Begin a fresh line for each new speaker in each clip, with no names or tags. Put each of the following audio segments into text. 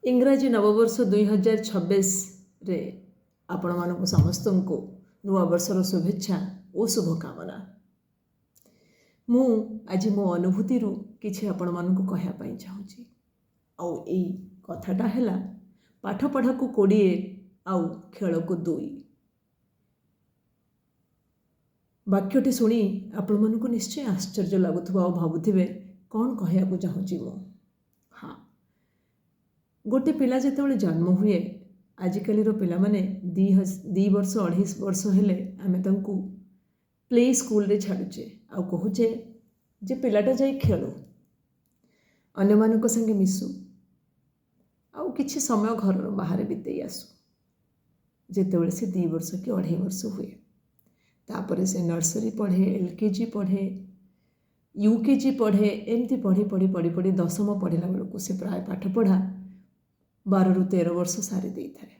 ଇଂରାଜୀ ନବବର୍ଷ 2026ରେ ଆପଣମାନଙ୍କୁ ସମସ୍ତଙ୍କୁ ନୂଆବର୍ଷର ଶୁଭେଚ୍ଛା ଓ ଶୁଭକାମନା। ମୁଁ ଆଜି ମୋ ଅନୁଭୂତିରୁ କିଛି ଆପଣମାନଙ୍କୁ କହିବା ପାଇଁ ଚାହୁଁଛି। ଆଉ ଏଇ କଥାଟା ହେଲା, ପାଠପଢ଼ାକୁ 20 ଆଉ ଖେଳକୁ 2। ବାକ୍ୟଟି ଶୁଣି ଆପଣମାନଙ୍କୁ ନିଶ୍ଚୟ ଆଶ୍ଚର୍ଯ୍ୟ ଲାଗୁଥିବ ଆଉ ଭାବୁଥିବେ, କ'ଣ କହିବାକୁ ଚାହୁଁଛି ମୁଁ। ହଁ, ଗୋଟେ ପିଲା ଯେତେବେଳେ ଜନ୍ମ ହୁଏ, ଆଜିକାଲିର ପିଲାମାନେ 2 ବର୍ଷ, 2.5 ବର୍ଷ ହେଲେ ଆମେ ତାଙ୍କୁ ପ୍ଲେ ସ୍କୁଲରେ ଛାଡ଼ୁଛେ ଆଉ କହୁଛେ ଯେ ପିଲାଟା ଯାଇ ଖେଳୁ, ଅନ୍ୟମାନଙ୍କ ସାଙ୍ଗେ ମିଶୁ ଆଉ କିଛି ସମୟ ଘରର ବାହାରେ ବିତେଇ ଆସୁ। ଯେତେବେଳେ ସେ 2 ବର୍ଷ କି 2.5 ବର୍ଷ ହୁଏ, ତାପରେ ସେ ନର୍ସରୀ ପଢ଼େ, LKG ପଢ଼େ, UKG ପଢ଼େ। ଏମିତି ପଢ଼ି ପଢ଼ି ପଢ଼ି ପଢ଼ି ଦଶମ ପଢ଼ିଲା ବେଳକୁ ସେ ପ୍ରାୟ ପାଠପଢ଼ା 12ରୁ 13 ବର୍ଷ ସାରି ଦେଇଥାଏ।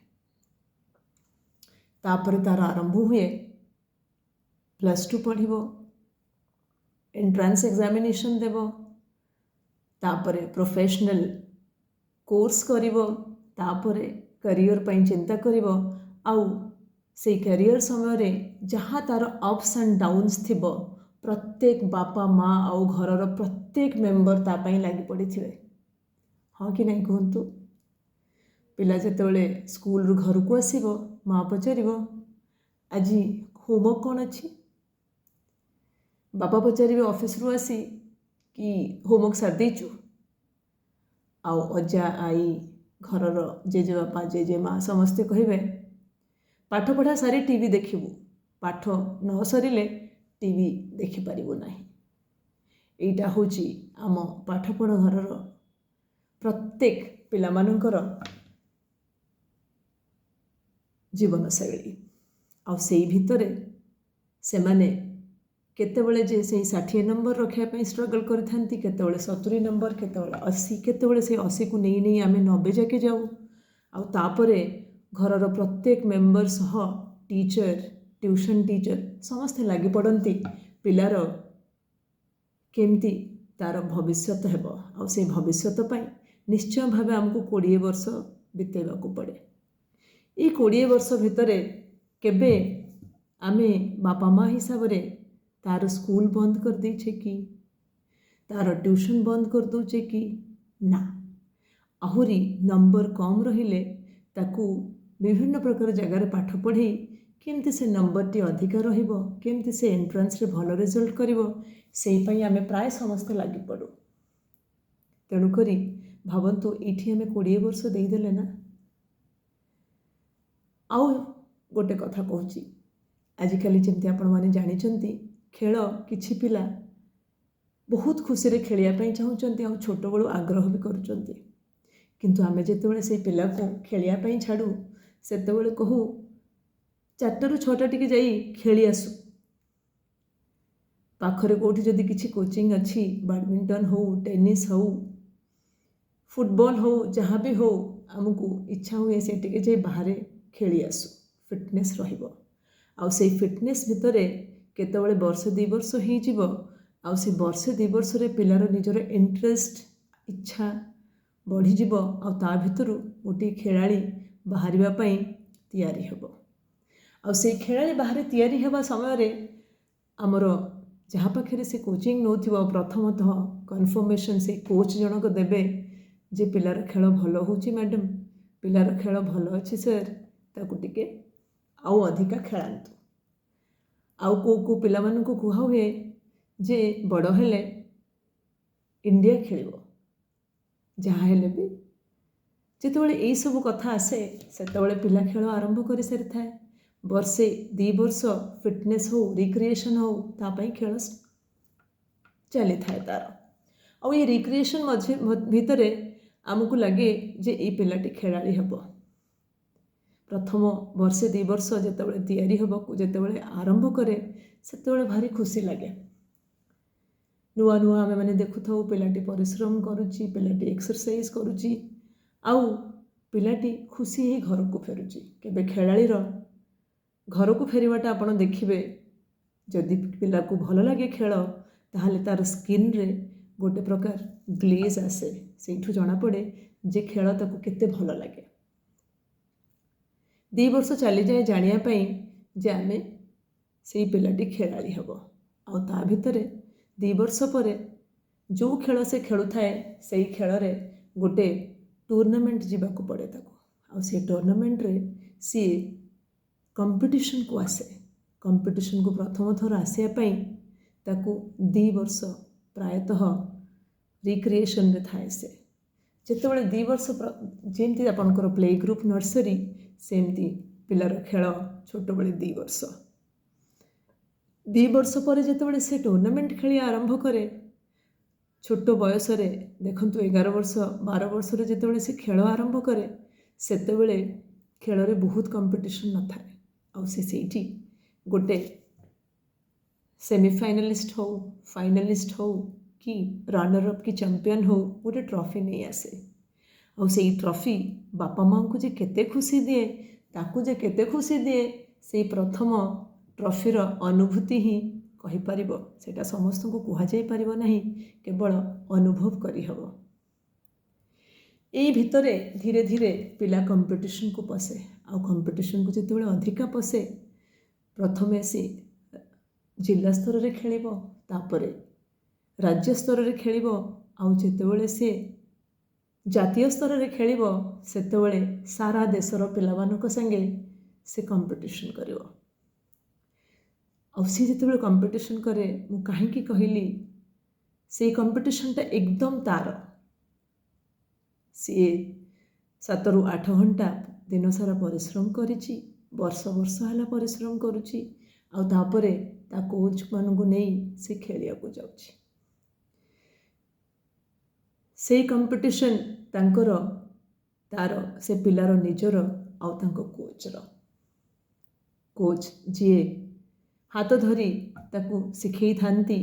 ତାପରେ ତା'ର ଆରମ୍ଭ ହୁଏ, +2 ପଢ଼ିବ, ଏଣ୍ଟ୍ରାନ୍ସ ଏକ୍ଜାମିନେସନ୍ ଦେବ, ତାପରେ ପ୍ରଫେସନାଲ୍ କୋର୍ସ କରିବ, ତାପରେ କ୍ୟାରିୟର ପାଇଁ ଚିନ୍ତା କରିବ। ଆଉ ସେଇ କ୍ୟାରିୟର ସମୟରେ ଯାହା ତା'ର ଅପ୍ସ ଆଣ୍ଡ ଡାଉନ୍ସ ଥିବ, ପ୍ରତ୍ୟେକ ବାପା ମା ଆଉ ଘରର ପ୍ରତ୍ୟେକ ମେମ୍ବର ତା ପାଇଁ ଲାଗି ପଡ଼ିଥିବେ। ହଁ କି ନାହିଁ କୁହନ୍ତୁ? ପିଲା ଯେତେବେଳେ ସ୍କୁଲରୁ ଘରକୁ ଆସିବ, ମା ପଚାରିବ, "ଆଜି ହୋମୱାର୍କ କ'ଣ ଅଛି?" ବାପା ପଚାରିବେ ଅଫିସରୁ ଆସି କି ହୋମୱାର୍କ ସାରି ଦେଇଛୁ? ଆଉ ଅଜା, ଆଈ, ଘରର ଜେଜେବାପା, ଜେଜେମା ସମସ୍ତେ କହିବେ, "ପାଠପଢ଼ା ସାରି ଟିଭି ଦେଖିବୁ, ପାଠ ନ ସରିଲେ ଟିଭି ଦେଖିପାରିବୁ ନାହିଁ।" ଏଇଟା ହେଉଛି ଆମ ପାଠପଢ଼ା ଘରର ପ୍ରତ୍ୟେକ ପିଲାମାନଙ୍କର ଜୀବନଶୈଳୀ। ଆଉ ସେଇ ଭିତରେ ସେମାନେ କେତେବେଳେ ଯେ ସେଇ 60 ନମ୍ବର ରଖିବା ପାଇଁ ଷ୍ଟ୍ରଗଲ୍ କରିଥାନ୍ତି, କେତେବେଳେ 70 ନମ୍ବର, କେତେବେଳେ 80, କେତେବେଳେ ସେଇ 80କୁ ନେଇ ନେଇ ଆମେ 90 ଯାକେ ଯାଉ। ଆଉ ତାପରେ ଘରର ପ୍ରତ୍ୟେକ ମେମ୍ବର ସହ ଟିଚର, ଟ୍ୟୁସନ୍ ଟିଚର ସମସ୍ତେ ଲାଗି ପଡ଼ନ୍ତି ପିଲାର କେମିତି ତା'ର ଭବିଷ୍ୟତ ହେବ। ଆଉ ସେଇ ଭବିଷ୍ୟତ ପାଇଁ ନିଶ୍ଚୟ ଭାବେ ଆମକୁ 20 ବର୍ଷ ବିତେଇବାକୁ ପଡ଼େ। ଏଇ 20 ବର୍ଷ ଭିତରେ କେବେ ଆମେ ବାପା ମା ହିସାବରେ ତା'ର ସ୍କୁଲ ବନ୍ଦ କରିଦେଇଛେ କି, ତା'ର ଟ୍ୟୁସନ୍ ବନ୍ଦ କରିଦେଉଛେ କି? ନା। ଆହୁରି ନମ୍ବର କମ୍ ରହିଲେ ତାକୁ ବିଭିନ୍ନ ପ୍ରକାର ଜାଗାରେ ପାଠ ପଢ଼େଇ କେମିତି ସେ ନମ୍ବରଟି ଅଧିକା ରହିବ, କେମିତି ସେ ଏଣ୍ଟ୍ରାନ୍ସରେ ଭଲ ରେଜଲ୍ଟ କରିବ, ସେଇ ପାଇଁ ଆମେ ପ୍ରାୟ ସମସ୍ତେ ଲାଗିପଡ଼ୁ। ତେଣୁକରି ଭାବନ୍ତୁ, ଏଇଠି ଆମେ 20 ବର୍ଷ ଦେଇଦେଲେ ନା? ଆଉ ଗୋଟେ କଥା କହୁଛି। ଆଜିକାଲି ଯେମିତି ଆପଣମାନେ ଜାଣିଛନ୍ତି, ଖେଳ କିଛି ପିଲା ବହୁତ ଖୁସିରେ ଖେଳିବା ପାଇଁ ଚାହୁଁଛନ୍ତି ଆଉ ଛୋଟବେଳୁ ଆଗ୍ରହ ବି କରୁଛନ୍ତି। କିନ୍ତୁ ଆମେ ଯେତେବେଳେ ସେଇ ପିଲାକୁ ଖେଳିବା ପାଇଁ ଛାଡ଼ୁ, ସେତେବେଳେ କହୁ, 4ଟାରୁ 6ଟା ଟିକେ ଯାଇ ଖେଳି ଆସୁ। ପାଖରେ କେଉଁଠି ଯଦି କିଛି କୋଚିଂ ଅଛି, ବ୍ୟାଡ଼ମିଣ୍ଟନ ହଉ, ଟେନିସ୍ ହଉ, ଫୁଟବଲ୍ ହଉ, ଯାହା ବି ହଉ, ଆମକୁ ଇଚ୍ଛା ହୁଏ ସେ ଟିକେ ଯାଇ ବାହାରେ ଖେଳି ଆସୁ, ଫିଟନେସ୍ ରହିବ। ଆଉ ସେଇ ଫିଟନେସ୍ ଭିତରେ କେତେବେଳେ ବର୍ଷେ 2 ବର୍ଷ ହେଇଯିବ। ଆଉ ସେ ବର୍ଷେ 2 ବର୍ଷରେ ପିଲାର ନିଜର ଇଣ୍ଟରେଷ୍ଟ, ଇଚ୍ଛା ବଢ଼ିଯିବ ଆଉ ତା ଭିତରୁ ଗୋଟିଏ ଖେଳାଳି ବାହାରିବା ପାଇଁ ତିଆରି ହେବ। ଆଉ ସେଇ ଖେଳାଳି ବାହାରେ ତିଆରି ହେବା ସମୟରେ ଆମର ଯାହା ପାଖରେ ସେ କୋଚିଂ ନେଉଥିବ, ପ୍ରଥମତଃ କନଫର୍ମେସନ୍ ସେଇ କୋଚ୍ ଜଣକ ଦେବେ ଯେ ପିଲାର ଖେଳ ଭଲ ହେଉଛି ମ୍ୟାଡ଼ାମ୍, ପିଲାର ଖେଳ ଭଲ ଅଛି ସାର୍, ତାକୁ ଟିକେ ଆଉ ଅଧିକା ଖେଳାନ୍ତୁ। ଆଉ କେଉଁ କେଉଁ ପିଲାମାନଙ୍କୁ କୁହା ହୁଏ ଯେ ବଡ଼ ହେଲେ ଇଣ୍ଡିଆ ଖେଳିବ ଯାହା ହେଲେ ବି। ଯେତେବେଳେ ଏଇସବୁ କଥା ଆସେ, ସେତେବେଳେ ପିଲା ଖେଳ ଆରମ୍ଭ କରିସାରିଥାଏ। ବର୍ଷେ 2 ବର୍ଷ ଫିଟନେସ୍ ହଉ, ରିକ୍ରିଏସନ୍ ହଉ, ତା ପାଇଁ ଖେଳ ଚାଲିଥାଏ ତା'ର। ଆଉ ଏଇ ରିକ୍ରିଏସନ୍ ଭିତରେ ଆମକୁ ଲାଗେ ଯେ ଏଇ ପିଲାଟି ଖେଳାଳି ହେବ। ପ୍ରଥମ ବର୍ଷେ 2 ବର୍ଷ ଯେତେବେଳେ ତିଆରି ହେବାକୁ ଯେତେବେଳେ ଆରମ୍ଭ କରେ, ସେତେବେଳେ ଭାରି ଖୁସି ଲାଗେ। ନୂଆ ନୂଆ ଆମେମାନେ ଦେଖୁଥାଉ, ପିଲାଟି ପରିଶ୍ରମ କରୁଛି, ପିଲାଟି ଏକ୍ସରସାଇଜ କରୁଛି ଆଉ ପିଲାଟି ଖୁସି ହେଇ ଘରକୁ ଫେରୁଛି। କେବେ ଖେଳାଳିର ଘରକୁ ଫେରିବାଟା ଆପଣ ଦେଖିବେ, ଯଦି ପିଲାକୁ ଭଲ ଲାଗେ ଖେଳ, ତାହେଲେ ତା'ର ସ୍କିନ୍ରେ ଗୋଟେ ପ୍ରକାର ଗ୍ଲେଜ୍ ଆସେ। ସେଇଠୁ ଜଣାପଡ଼େ ଯେ ଖେଳ ତାକୁ କେତେ ଭଲ ଲାଗେ। 2 ବର୍ଷ ଚାଲିଯାଏ ଜାଣିବା ପାଇଁ ଯେ ଆମେ ସେଇ ପିଲାଟି ଖେଳାଳି ହେବ। ଆଉ ତା ଭିତରେ 2 ବର୍ଷ ପରେ ଯେଉଁ ଖେଳ ସେ ଖେଳୁଥାଏ, ସେଇ ଖେଳରେ ଗୋଟେ ଟୁର୍ଣ୍ଣାମେଣ୍ଟ ଯିବାକୁ ପଡ଼େ ତାକୁ। ଆଉ ସେ ଟୁର୍ଣ୍ଣାମେଣ୍ଟରେ ସିଏ କମ୍ପିଟିସନ୍କୁ ଆସେ। କମ୍ପିଟିସନ୍କୁ ପ୍ରଥମ ଥର ଆସିବା ପାଇଁ ତାକୁ 2 ବର୍ଷ ପ୍ରାୟତଃ ରିକ୍ରିଏସନ୍ରେ ଥାଏ ସେ। ଯେତେବେଳେ 2 ବର୍ଷ, ଯେମିତି ଆପଣଙ୍କର ପ୍ଲେ ଗ୍ରୁପ୍, ନର୍ସରୀ, ସେମିତି ପିଲାର ଖେଳ ଛୋଟବେଳେ 2 ବର୍ଷ। 2 ବର୍ଷ ପରେ ଯେତେବେଳେ ସେ ଟୁର୍ଣ୍ଣାମେଣ୍ଟ ଖେଳିବା ଆରମ୍ଭ କରେ, ଛୋଟ ବୟସରେ ଦେଖନ୍ତୁ, 11 ବର୍ଷ, 12 ବର୍ଷରେ ଯେତେବେଳେ ସେ ଖେଳ ଆରମ୍ଭ କରେ, ସେତେବେଳେ ଖେଳରେ ବହୁତ କମ୍ପିଟିସନ୍ ନଥାଏ। ଆଉ ସେ ସେଇଠି ଗୋଟେ ସେମିଫାଇନାଲିଷ୍ଟ ହଉ, ଫାଇନାଲିଷ୍ଟ ହଉ କି ରନର୍ ଅପ୍ କି ଚାମ୍ପିଅନ୍ ହଉ, ଗୋଟେ ଟ୍ରଫି ନେଇ ଆସେ। ଆଉ ସେଇ ଟ୍ରଫି ବାପା ମାଆଙ୍କୁ ଯେ କେତେ ଖୁସି ଦିଏ, ତାକୁ ଯେ କେତେ ଖୁସି ଦିଏ, ସେଇ ପ୍ରଥମ ଟ୍ରଫିର ଅନୁଭୂତି ହିଁ କହିପାରିବ। ସେଇଟା ସମସ୍ତଙ୍କୁ କୁହାଯାଇପାରିବ ନାହିଁ, କେବଳ ଅନୁଭବ କରିହେବ। ଏଇ ଭିତରେ ଧୀରେ ଧୀରେ ପିଲା କମ୍ପିଟିସନ୍କୁ ପଶେ। ଆଉ କମ୍ପିଟିସନ୍କୁ ଯେତେବେଳେ ଅଧିକା ପଶେ, ପ୍ରଥମେ ସେ ଜିଲ୍ଲା ସ୍ତରରେ ଖେଳିବ, ତାପରେ ରାଜ୍ୟ ସ୍ତରରେ ଖେଳିବ। ଆଉ ଯେତେବେଳେ ସେ ଜାତୀୟ ସ୍ତରରେ ଖେଳିବ, ସେତେବେଳେ ସାରା ଦେଶର ପିଲାମାନଙ୍କ ସାଙ୍ଗେ ସେ କମ୍ପିଟିସନ୍ କରିବ। ଆଉ ସିଏ ଯେତେବେଳେ କମ୍ପିଟିସନ୍ କରେ, ମୁଁ କାହିଁକି କହିଲି, ସେଇ କମ୍ପିଟିସନ୍ଟା ଏକଦମ ତା'ର। ସିଏ 7ରୁ 8 ଘଣ୍ଟା ଦିନସାରା ପରିଶ୍ରମ କରିଛି, ବର୍ଷ ବର୍ଷ ହେଲା ପରିଶ୍ରମ କରୁଛି। ଆଉ ତାପରେ ତା କୋଚ୍ମାନଙ୍କୁ ନେଇ ସେ ଖେଳିବାକୁ ଯାଉଛି। ସେଇ କମ୍ପିଟିସନ୍ ତାଙ୍କର, ତା'ର, ସେ ପିଲାର ନିଜର ଆଉ ତାଙ୍କ କୋଚ୍ର। କୋଚ୍ ଯିଏ ହାତ ଧରି ତାକୁ ଶିଖେଇଥାନ୍ତି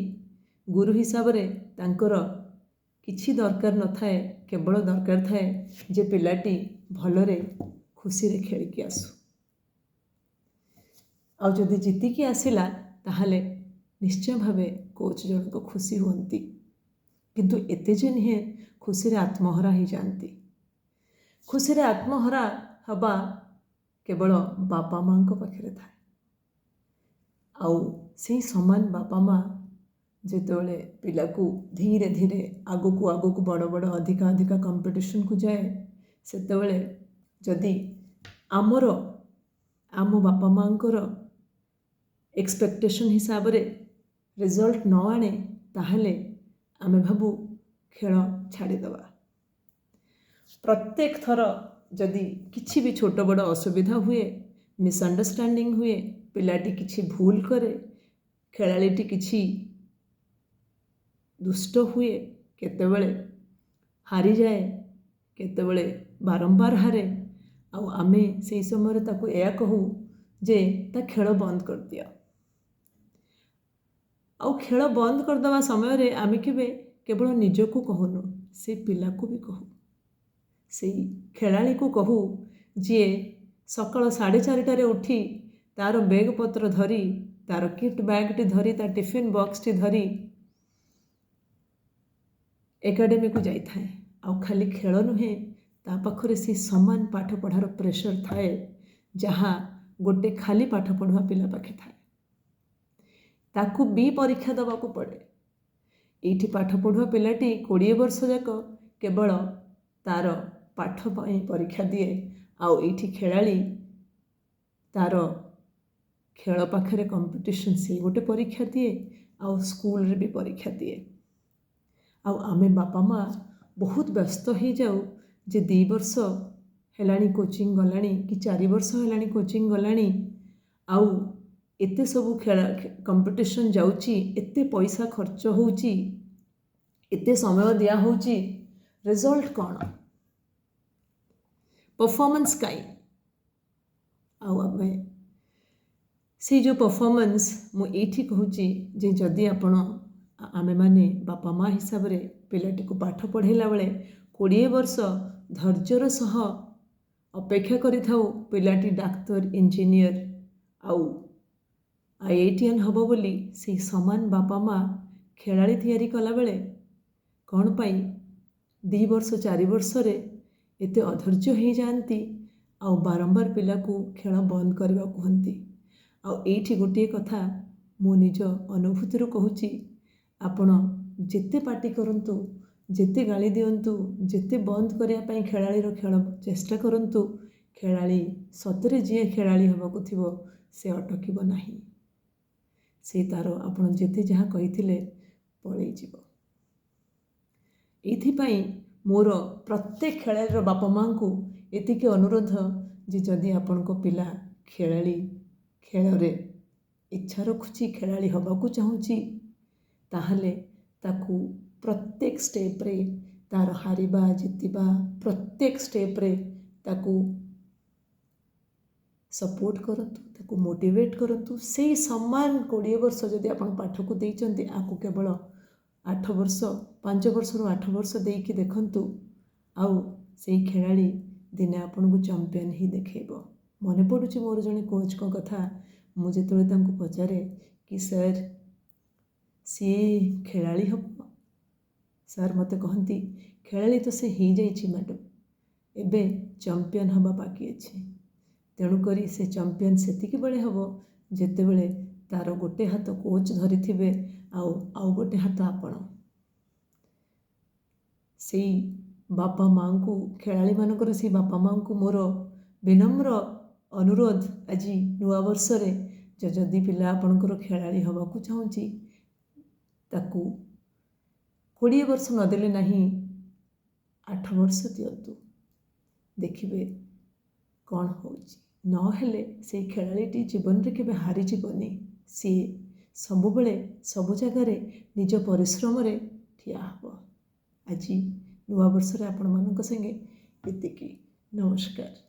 ଗୁରୁ ହିସାବରେ, ତାଙ୍କର କିଛି ଦରକାର ନଥାଏ। କେବଳ ଦରକାର ଥାଏ ଯେ ପିଲାଟି ଭଲରେ ଖୁସିରେ ଖେଳିକି ଆସୁ। ଆଉ ଯଦି ଜିତିକି ଆସିଲା, ତାହେଲେ ନିଶ୍ଚୟ ଭାବେ କୋଚ୍ ଜଣକ ଖୁସି ହୁଅନ୍ତି, କିନ୍ତୁ ଏତେ ଯେ ନୁହେଁ ଖୁସିରେ ଆତ୍ମହରା ହେଇଯାଆନ୍ତି। ଖୁସିରେ ଆତ୍ମହରା ହେବା କେବଳ ବାପା ମାଆଙ୍କ ପାଖରେ ଥାଏ। ଆଉ ସେଇ ସମାନ ବାପା ମା ଯେତେବେଳେ ପିଲାକୁ ଧୀରେ ଧୀରେ ଆଗକୁ ଆଗକୁ, ବଡ଼ ବଡ଼, ଅଧିକା ଅଧିକା କମ୍ପିଟିସନ୍କୁ ଯାଏ, ସେତେବେଳେ ଯଦି ଆମର, ଆମ ବାପା ମାଆଙ୍କର ଏକ୍ସପେକ୍ଟେସନ୍ ହିସାବରେ ରେଜଲ୍ଟ ନ ଆଣେ, ତାହେଲେ ଆମେ ଭାବୁ ଖେଳ ଛାଡ଼ିଦେବା। ପ୍ରତ୍ୟେକ ଥର ଯଦି କିଛି ବି ଛୋଟ ବଡ଼ ଅସୁବିଧା ହୁଏ, ମିସ୍ଅଣ୍ଡରଷ୍ଟାଣ୍ଡିଂ ହୁଏ, ପିଲାଟି କିଛି ଭୁଲ କରେ, ଖେଳାଳିଟି କିଛି ଦୁଷ୍ଟ ହୁଏ, କେତେବେଳେ ହାରିଯାଏ, କେତେବେଳେ ବାରମ୍ବାର ହାରେ, ଆଉ ଆମେ ସେଇ ସମୟରେ ତାକୁ ଏହା କହୁ ଯେ ତା ଖେଳ ବନ୍ଦ କରିଦିଅ। ଆଉ ଖେଳ ବନ୍ଦ କରିଦେବା ସମୟରେ ଆମେ କେବେ କେବଳ ନିଜକୁ କହୁନୁ, ସେ ପିଲାକୁ ବି କହୁ, ସେଇ ଖେଳାଳିକୁ କହୁ, ଯିଏ ସକାଳ 4:30ରେ ଉଠି ତା'ର ବେଗ୍ ପତ୍ର ଧରି, ତା'ର କିଟ୍ ବ୍ୟାଗ୍ଟି ଧରି, ତା ଟିଫିନ୍ ବକ୍ସଟି ଧରି ଏକାଡେମୀକୁ ଯାଇଥାଏ। ଆଉ ଖାଲି ଖେଳ ନୁହେଁ, ତା ପାଖରେ ସେ ସମାନ ପାଠ ପଢ଼ାର ପ୍ରେସର ଥାଏ, ଯାହା ଗୋଟେ ଖାଲି ପାଠ ପଢ଼ୁଆ ପିଲା ପାଖେ ଥାଏ। ତାକୁ ବି ପରୀକ୍ଷା ଦେବାକୁ ପଡ଼େ। ଏଇଠି ପାଠ ପଢ଼ୁଆ ପିଲାଟି 20 ବର୍ଷ ଯାକ କେବଳ ତା'ର ପାଠ ପାଇଁ ପରୀକ୍ଷା ଦିଏ। ଆଉ ଏଇଠି ଖେଳାଳି ତା'ର ଖେଳ ପାଖରେ କମ୍ପିଟିସନ୍, ସିଏ ଗୋଟେ ପରୀକ୍ଷା ଦିଏ ଆଉ ସ୍କୁଲରେ ବି ପରୀକ୍ଷା ଦିଏ। ଆଉ ଆମେ ବାପା ମା' ବହୁତ ବ୍ୟସ୍ତ ହେଇଯାଉ ଯେ 2 ବର୍ଷ ହେଲାଣି କୋଚିଂ ଗଲାଣି କି 4 ବର୍ଷ ହେଲାଣି କୋଚିଂ ଗଲାଣି, ଆଉ ଏତେ ସବୁ ଖେଳ କମ୍ପିଟିସନ୍ ଯାଉଛି, ଏତେ ପଇସା ଖର୍ଚ୍ଚ ହେଉଛି, ଏତେ ସମୟ ଦିଆହେଉଛି, ରେଜଲ୍ଟ କ'ଣ? ପରଫର୍ମାନ୍ସ କାହିଁ? ଆଉ ଆମେ ସେଇ ଯେଉଁ ପରଫର୍ମାନ୍ସ, ମୁଁ ଏଇଠି କହୁଛି ଯେ ଯଦି ଆପଣ, ଆମେମାନେ ବାପା ମା' ହିସାବରେ ପିଲାଟିକୁ ପାଠ ପଢ଼ାଇଲା ବେଳେ 20 ବର୍ଷ ଧୈର୍ଯ୍ୟର ସହ ଅପେକ୍ଷା କରିଥାଉ ପିଲାଟି ଡାକ୍ତର, ଇଞ୍ଜିନିୟର ଆଉ ଆଇଆଇଟିଆନ୍ ହେବ ବୋଲି, ସେଇ ସମାନ ବାପା ମା' ଖେଳାଳି ତିଆରି କଲାବେଳେ କ'ଣ ପାଇଁ 2 ବର୍ଷ, 4 ବର୍ଷରେ ଏତେ ଅଧୈର୍ଯ୍ୟ ହେଇଯାଆନ୍ତି ଆଉ ବାରମ୍ବାର ପିଲାକୁ ଖେଳ ବନ୍ଦ କରିବାକୁ କୁହନ୍ତି। ଆଉ ଏଇଠି ଗୋଟିଏ କଥା ମୁଁ ନିଜ ଅନୁଭୂତିରୁ କହୁଛି, ଆପଣ ଯେତେ ପାଟି କରନ୍ତୁ, ଯେତେ ଗାଳି ଦିଅନ୍ତୁ, ଯେତେ ବନ୍ଦ କରିବା ପାଇଁ ଖେଳାଳିର ଖେଳ ଚେଷ୍ଟା କରନ୍ତୁ, ଖେଳାଳି ସତରେ ଯିଏ ଖେଳାଳି ହେବାକୁ ଥିବ ସେ ଅଟକିବ ନାହିଁ। ସେ ତା'ର ଆପଣ ଯେତେ ଯାହା କହିଥିଲେ ପଳେଇଯିବ। ଏଇଥିପାଇଁ ମୋର ପ୍ରତ୍ୟେକ ଖେଳାଳିର ବାପା ମାଆଙ୍କୁ ଏତିକି ଅନୁରୋଧ ଯେ ଯଦି ଆପଣଙ୍କ ପିଲା ଖେଳାଳି ଖେଳରେ ଇଚ୍ଛା ରଖୁଛି, ଖେଳାଳି ହେବାକୁ ଚାହୁଁଛି, ତାହେଲେ ତାକୁ ପ୍ରତ୍ୟେକ ଷ୍ଟେପ୍ରେ ତା'ର ହାରିବା ଜିତିବା ପ୍ରତ୍ୟେକ ଷ୍ଟେପ୍ରେ ତାକୁ ସପୋର୍ଟ କରନ୍ତୁ, ତାକୁ ମୋଟିଭେଟ୍ କରନ୍ତୁ। ସେଇ ସମାନ 20 ବର୍ଷ ଯଦି ଆପଣ ପାଠକୁ ଦେଇଛନ୍ତି, ଆକୁ କେବଳ 8 ବର୍ଷ, 5 ବର୍ଷରୁ 8 ବର୍ଷ ଦେଇକି ଦେଖନ୍ତୁ, ଆଉ ସେଇ ଖେଳାଳି ଦିନେ ଆପଣଙ୍କୁ ଚାମ୍ପିଅନ୍ ହିଁ ଦେଖେଇବ। ମନେ ପଡ଼ୁଛି ମୋର ଜଣେ କୋଚ୍ଙ୍କ କଥା। ମୁଁ ଯେତେବେଳେ ତାଙ୍କୁ ପଚାରେ କି ସାର୍ ସିଏ ଖେଳାଳି ହେବ, ସାର୍ ମୋତେ କହନ୍ତି ଖେଳାଳି ତ ସେ ହେଇଯାଇଛି ମ୍ୟାଡ଼ାମ୍, ଏବେ ଚାମ୍ପିଅନ୍ ହେବା ବାକି ଅଛି। ତେଣୁକରି ସେ ଚାମ୍ପିଅନ୍ ସେତିକି ବେଳେ ହେବ ଯେତେବେଳେ ତା'ର ଗୋଟେ ହାତ କୋଚ୍ ଧରିଥିବେ ଆଉ ଆଉ ଗୋଟେ ହାତ ଆପଣ। ସେଇ ବାପା ମାଆଙ୍କୁ, ଖେଳାଳିମାନଙ୍କର ସେଇ ବାପା ମାଆଙ୍କୁ ମୋର ବିନମ୍ର ଅନୁରୋଧ ଆଜି ନୂଆବର୍ଷରେ ଯେ ଯଦି ପିଲା ଆପଣଙ୍କର ଖେଳାଳି ହେବାକୁ ଚାହୁଁଛି, ତାକୁ 20 ବର୍ଷ ନଦେଲେ ନାହିଁ, 8 ବର୍ଷ ଦିଅନ୍ତୁ, ଦେଖିବେ କ'ଣ ହେଉଛି। ନହେଲେ ସେଇ ଖେଳାଳିଟି ଜୀବନରେ କେବେ ହାରିଯିବନି। ସିଏ ସବୁବେଳେ ସବୁ ଜାଗାରେ ନିଜ ପରିଶ୍ରମରେ ଠିଆ ହେବ। ଆଜି ନୂଆବର୍ଷରେ ଆପଣମାନଙ୍କ ସାଙ୍ଗେ ଏତିକି। ନମସ୍କାର।